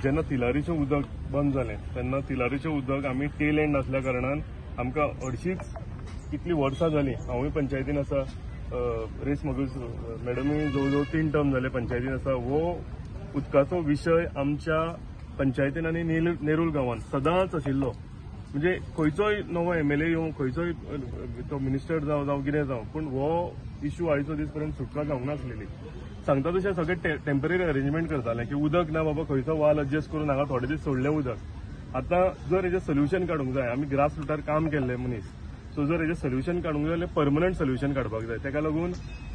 जेन्ना तिलारीचें उदक बंद जालें तेन्ना तिलारीचें उदक आमी टेल एंड आसल्या कारणान आमकां हरशींच कितलीं वर्सां जालीं, हांवूय पंचायतीन आसा, रेस मागूस मॅडमूय जवळ जवळ 3 टर्म जाले पंचायतीन आसा. हो उदकाचो विशय आमच्या पंचायतीन आनी नेरूल गांवान सदांच आशिल्लो. म्हणजे खंयचोय नवो एमएलए येवं, खंयचोय तो मिनिस्टर जावं जावं कितें जावं, पूण हो इशू आयचो दीस पर्यंत सुटका जावंक नासलेली. सांगता तशें सगळें टेम्पररी अरेंजमेंट करताले की उदक ना बाबा, खंयचो वाल एडजस्ट करून हांगा थोडे दीस सोडलें उदक. आतां जर हेजें सोल्युशन काडूंक जाय, आमी ग्रास रुटार काम केल्ले मनीस, सो जर हेजें सोल्युशन काडूंक जाय जाल्यार परमनंट सोल्युशन काडपाक जाय. तेका लागून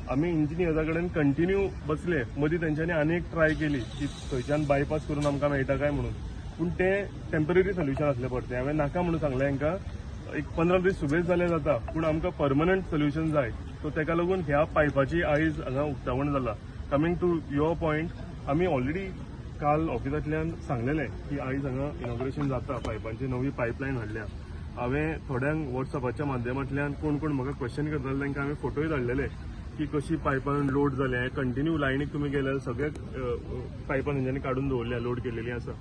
आमी इंजिनियर्सा कडेन कंटिन्यू बसले. मदीं तेंच्यांनी आनी एक ट्राय केली की थंयच्यान बायपास करून आमकां मेळटा काय म्हणून, पूण तें टेम्पररी सोल्युशन आसलें. परतें हांवें नाका म्हणून सांगलें हांकां, एक 15 दीस सुबेज जाल्यार जाता, पूण आमकां परमनंट सोल्युशन जाय. सो तेका लागून ह्या पायपाची आयज हांगा उक्तावण जाला. कमींग टू your point, आमी ऑलरेडी काल ऑफिसांतल्यान सांगलेलें की आयज हांगा इनॉग्रेशन जाता, पायपांची नवी पायपलायन हाडल्या. हांवें थोड्यांक वॉट्सअपाच्या माध्यमांतल्यान कोण कोण म्हाका क्वेश्चन करताले तांकां हांवें फोटोय धाडलेले की कशी पायपां लोड जाल्या. कंटिन्यू लायनीक तुमी गेल्यार सगळे पायपां तेंच्यांनी काडून दवरल्या, लोड केलेली आसा.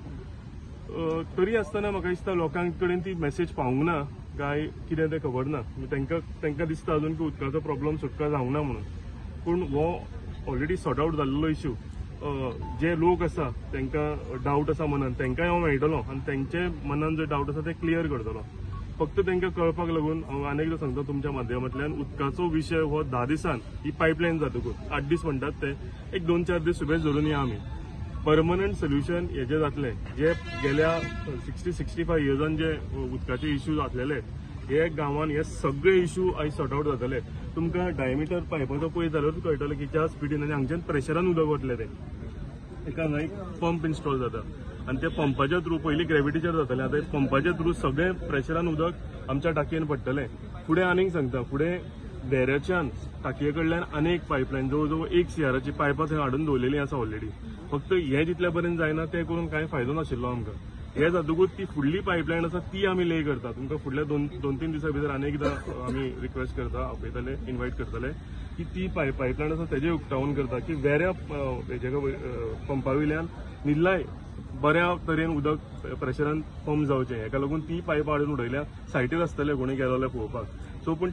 तरी आसतना म्हाका दिसता लोकां कडेन ती मॅसेज पावूंक ना काय कितें तें खबर ना. तांकां दिसता अजून की उदकाचो प्रॉब्लम सुटका जावंक ना म्हणून, पूण हो ऑलरेडी सॉर्ट आवट जाल्लो इश्यू. जे लोक आसा तांकां डावट आसा मनान, तांकांय हांव मेळटलो आनी तांचे मनान जे डावट आसा ते क्लियर करतलो. फक्त तांकां कळपाक लागून हांव आनी एकदां सांगता तुमच्या माध्यमांतल्यान, उदकाचो विशय हो 10 दिसान ही पायपलायन जातकूच 8 दीस म्हणटात ते, एक 2-4 दीस सुबेज धरून या आमी परमनंट सोल्युशन हेजें जातलें. जे गेल्या 60-65 इयर्सान जे उदकाचे इश्यूज आसलेले हे गांवान हे सगळे इश्यू आयज सॉर्ट आवट जातले. तुमकां डायमिटर पायपाचो पळयत जाल्यारूच कळटलें की ज्या स्पिडीन आनी हांगच्यान प्रेशरान उदक वतलें. तें एका हांगा एक पंप इन्स्टॉल जाता आनी त्या पंपाच्या थ्रू पयलीं ग्रेविटीचेर जातलें, आतां पंपाच्या थ्रू सगळें प्रेशरान उदक आमच्या टाकयेन पडटलें. फुडें आनीक सांगता, फुडें देऱ्याच्यान टाकये कडल्यान आनी एक पायपलायन जवळ जवळ 1 CRची पायपां थंय हाडून दवरलेलीं आसा ऑलरेडी. फक्त हें जितल्या पर्यंत जायना तें करून कांय फायदो नाशिल्लो आमकां. हें जातकूच ती फुडली पायपलायन आसा ती आमी ले करता. तुमकां फुडल्या 2-3 दिसां भितर आनी एकदां आमी रिक्वेस्ट करता, आपयतले, इन्वायट करतले की ती पायपलायन आसा तेजें उक्तावण करता की वेऱ्या हेजे पंपा वयल्यान निल्लाय बऱ्या तरेन उदक प्रेशरान पंप जावचें. हेका लागून ती पायपां हाडून उडयल्या, सायटीर आसतले कोणी गेलो जाल्यार पळोवपाक. सो पूण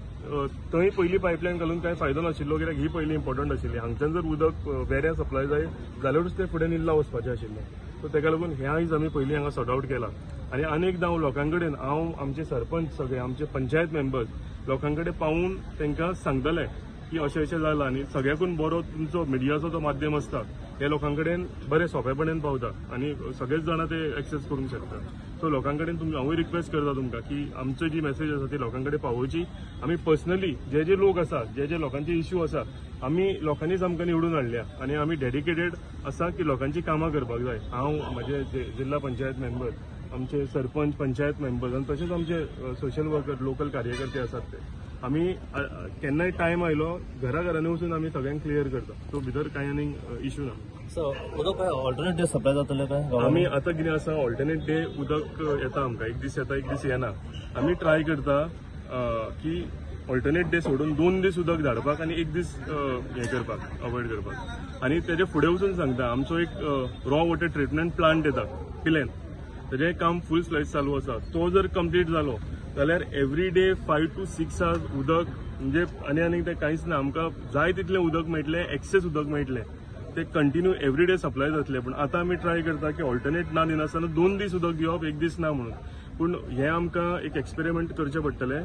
थंय पयली पायपलायन घालून कांय फायदो नाशिल्लो, कित्याक ही पयली इम्पॉर्टंट आशिल्ली. हांगच्यान जर उदक वेऱ्या सप्लाय जाय जाल्यारूच तें फुडें निल्ला वचपाचें आशिल्लें. सो तेका लागून हें आयज आमी पयलीं हांगा सॉर्ट आवट केलां. आनी अनेकदां हांव लोकां कडेन, हांव आमचे सरपंच सगळे, आमचे पंचायत मेंबर्स लोकां कडेन पावून तांकां सांगतले की अशें अशें जालां. आनी सगळ्याकून बरो तुमचो मिडियाचो जो माध्यम आसता हे लोकां कडेन बरे सोंपेपणान पावता आनी सगळेच जाणां ते एक्सेस करूंक शकता. सो लोकां कडेन तुमी हांवूय रिक्वेस्ट करता तुमकां की आमची जी मॅसेज आसा ती लोकां कडेन पावोवची. आमी पर्सनली जे जे लोक आसा, जे जे लोकांचे इश्यू आसा, आमी लोकांनीच आमकां निवडून हाडल्या आनी आमी डेडिकेटेड आसा की लोकांची कामां करपाक जाय. हांव, म्हजे जिल्हा पंचायत मेंबर, आमचे सरपंच, पंचायत मेंबर्स आनी तशेंच आमचे सोशल वर्कर, लोकल कार्यकर्ते आसात ते आमी केन्नाय टायम आयलो घरा घरांनी वचून आमी सगळ्यांक क्लियर करता. सो भितर कांय आनीक इश्यू ना. सो उदक काय ऑल्टरनेट डे सप्लाय जातले काय? आमी आतां कितें आसा, ऑल्टरनेट डे उदक येता आमकां, एक दीस येता एक दीस येना. आमी ट्राय करता की ऑल्टरनेट डे सोडून 2 दीस उदक धाडपाक आनी 1 दीस हें करपाक, अवॉयड करपाक. आनी तेजे फुडें वचून सांगता, आमचो एक रॉ वॉटर ट्रिटमेंट प्लांट येता पिलेन, तेजें काम फूल स्लॅज चालू आसा. तो जर कंप्लीट जालो जाल्यार एवरी डे 5 to 6 hours उदक, म्हणजे आनी आनीक तें कांयच ना, आमकां जाय तितलें उदक मेळटलें, एक्सेस उदक मेळटलें, ते कंटिन्यू एवरी डे सप्लाय जातलें. पूण आतां आमी ट्राय करता की ऑल्टरनेट ना दिनासतना 2 दीस उदक दिवप, 1 दीस ना म्हणून. पूण हें आमकां एक एक्सपेरिमेंट करचें पडटलें,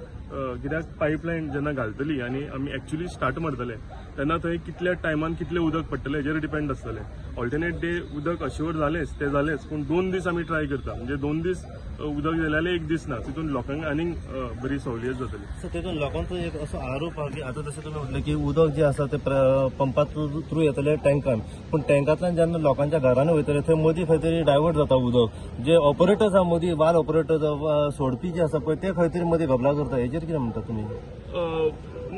कित्याक पायपलायन जेन्ना घालतली आनी आमी एक्चुली स्टार्ट मारतले तेन्ना थंय कितल्या टायमान कितलें उदक पडटलें हेजेर डिपेंड आसतलें. ऑल्टरनेट डे उदक अश्योर जालेंच, तें जालेंच, पूण 2 दीस आमी ट्राय करता, म्हणजे 2 दीस उदक जालें जाल्यार 1 दीस ना, तितून लोकांक आनीक बरी सवलियत जातली. सो तितून लोकांचो एक असो आरोप आहा की आतां जशें तुमी म्हटलें की उदक जें आसा तें पंपा थ्रू येतलें टँकान, पूण टँकांतल्यान जेन्ना लोकांच्या घरांनी वयतले थंय मदीं खंय तरी डायवर्ट जाता उदक. जे ऑपरेटर्स आहा मदीं, वाल ऑपरेटर्स सोडपी जे आसा पळय ते खंय तरी मदीं घबला करता, हेजेर कितें म्हणटा तुमी?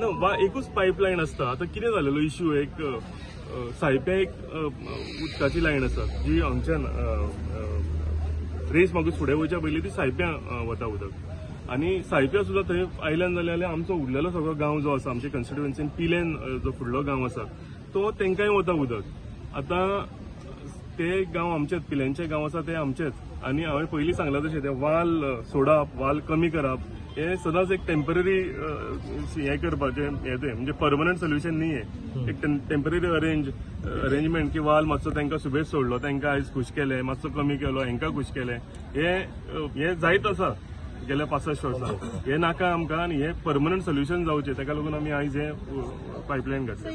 ना, वा एकूच पायपलायन आसता. आतां कितें जालेलो इश्यू, एक सायप्या एक उदकाची लायन आसा जी हांगच्यान रेस मागूस फुडें वयच्या पयलीं ती सायप्या वता उदक, आनी सायप्या सुद्दां थंय आयल्यान जाल्यार आमचो उरलेलो सगळो गांव जो आसा, आमच्या कॉन्स्टिट्युएन्सीन पिलेन जो फुडलो गांव आसा तो तेंकांय वता उदक. आतां ते गांव आमचेच, पिलेंचे गांव आसा ते आमचेच. आनी हांवें पयलीं सांगलां तशें ते वाल सोडप, वाल कमी करप हे सदांच एक टेम्पररी हें करपाचें, हें तें म्हणजे परमनंट सोल्युशन न्ही. हें एक टेम्पररी अरेंजमेंट की वाल मातसो तांकां सुबेज सोडलो, तांकां आयज खूश केले, मातसो कमी केलो, हेंकां खूश केले, हे जायत आसा गेल्या 65 वर्सां. हे नाका आमकां आनी हे परमनंट सोल्युशन जावचें, ताका लागून आमी आयज हे पायपलायन घातले.